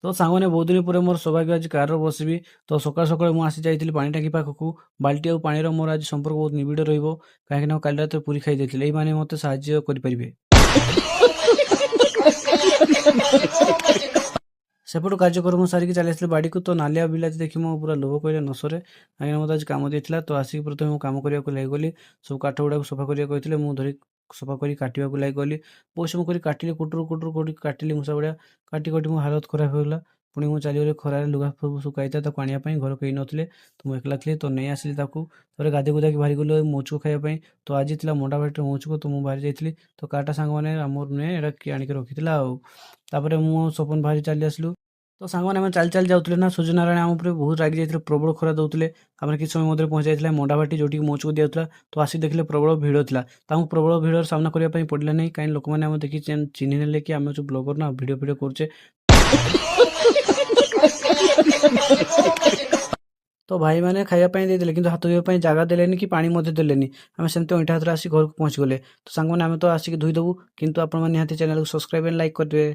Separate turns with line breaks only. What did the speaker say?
ତ ସାଙ୍ଗମାନେ, ବହୁତ ଦିନ ପରେ ମୋର ସୌଭାଗ୍ୟ, ଆଜି କାରରେ ବସିବି। ତ ସକାଳୁ ସକାଳୁ ମୁଁ ଆସି ଯାଇଥିଲି ପାଣି ଟାଙ୍କି ପାଖକୁ। ବାଲ୍ଟି ଆଉ ପାଣିର ମୋର ଆଜି ସମ୍ପର୍କ ବହୁତ ନିବିଡ଼ ରହିବ, କାହିଁକିନା ମୁଁ କାଲି ରାତିରେ ପୁରୀ ଖାଇ ଦେଇଥିଲି। ଏଇମାନେ ମୋତେ ସାହାଯ୍ୟ କରିପାରିବେ। ସେପଟୁ କାର୍ଯ୍ୟକ୍ରମ ସାରିକି ଚାଲି ଆସିଲି ବାଡ଼ିକୁ। ତ ନାଲିଆ ବିଲାତି ଦେଖି ମୋ ପୁରା ଲୋଭ କହିଲେ ନ ସରେ, କାହିଁକିନା ମୋତେ ଆଜି କାମ ଦେଇଥିଲା। ତ ଆସିକି ପ୍ରଥମେ ମୁଁ କାମ କରିବାକୁ ଲାଗିଗଲି। ସବୁ କାଠ ଗୁଡ଼ାକୁ ସଫା କରିବାକୁ କହିଥିଲେ। ମୁଁ ଧରି ସଫା କରି କାଟିବାକୁ ଲାଗିଗଲି। ବହୁତ ସମୟ କରି କାଟିଲି, କୁଟୁରୁ କୁଟୁରୁ କରି କାଟିଲି। ମୂଷା ଭଳିଆ କାଟି କାଟି ମୋ ହାଲତ ଖରାପ ହେଇଗଲା। ପୁଣି ମୁଁ ଚାଲିଗଲି ଖରାରେ ଲୁଗା ସବୁ ଶୁଖାଇଥାଏ, ତାକୁ ଆଣିବା ପାଇଁ। ଘରେ କେହି ନଥିଲେ, ତ ମୁଁ ଏକଲା ଥିଲି, ତ ନେଇ ଆସିଲି ତାକୁ। ତାପରେ ଗାଧୋଇ ଗୁଧାକି ବାହାରି ଗଲୁ ମୌଚୁକ ଖାଇବା ପାଇଁ। ତ ଆଜି ଥିଲା ମଣ୍ଡାଭାଟିର ମୌଚୁକ, ତ ମୁଁ ବାହାରି ଯାଇଥିଲି। ତ କାରଟା ସାଙ୍ଗମାନେ ଆମର ନୁହେଁ, ଏଇଟା କିଏ ଆଣିକି ରଖିଥିଲା। ଆଉ ତାପରେ ମୁଁ ସପନ ବାହାରି ଚାଲି ଆସିଲୁ। ତ ସାଙ୍ଗମାନେ, ଆମେ ଚାଲି ଚାଲି ଯାଉଥିଲେ ନା, ସୂର୍ଯ୍ୟନାରାୟଣ ଆମ ଉପରେ ବହୁତ ରାଗି ଯାଇଥିଲେ, ପ୍ରବଳ ଖରା ଦେଉଥିଲେ। ଆମେ କିଛି ସମୟ ମଧ୍ୟରେ ପହଞ୍ଚି ଯାଇଥିଲେ ମଣ୍ଡାଭାଟି, ଯେଉଁଠିକି ମୌଚୁକ ଦିଆଯାଉଥିଲା। ତ ଆସି ଦେଖିଲେ ପ୍ରବଳ ଭିଡ଼ ଥିଲା। ତ ଆମକୁ ପ୍ରବଳ ଭିଡ଼ର ସାମ୍ନା କରିବା ପାଇଁ ପଡ଼ିଲା ନାହିଁ, କାହିଁକି ଲୋକମାନେ ଆମେ ଦେଖି ଚିହ୍ନି ନେଲେ କି ଆମେ ଯେଉଁ ବ୍ଲଗର ନା, ଭିଡ଼ିଓ ଫିଡ଼ିଓ କରୁଛେ। ତ ଭାଇମାନେ ଖାଇବା ପାଇଁ ଦେଇଦେଲେ, କିନ୍ତୁ ହାତ ଧୋଇବା ପାଇଁ ଜାଗା ଦେଲେନି କି ପାଣି ମଧ୍ୟ ଦେଲେନି। ଆମେ ସେମିତି ଅଇଁଠା ହାତରେ ଆସି ଘରକୁ ପହଞ୍ଚିଗଲେ। ତ ସାଙ୍ଗମାନେ, ଆମେ ତ ଆସିକି ଧୋଇଦେବୁ, କିନ୍ତୁ ଆପଣମାନେ ନିହାତି ଚ୍ୟାନେଲକୁ ସବସ୍କ୍ରାଇବ୍ ଆଣ୍ଡ ଲାଇକ୍ କରିଦେବେ।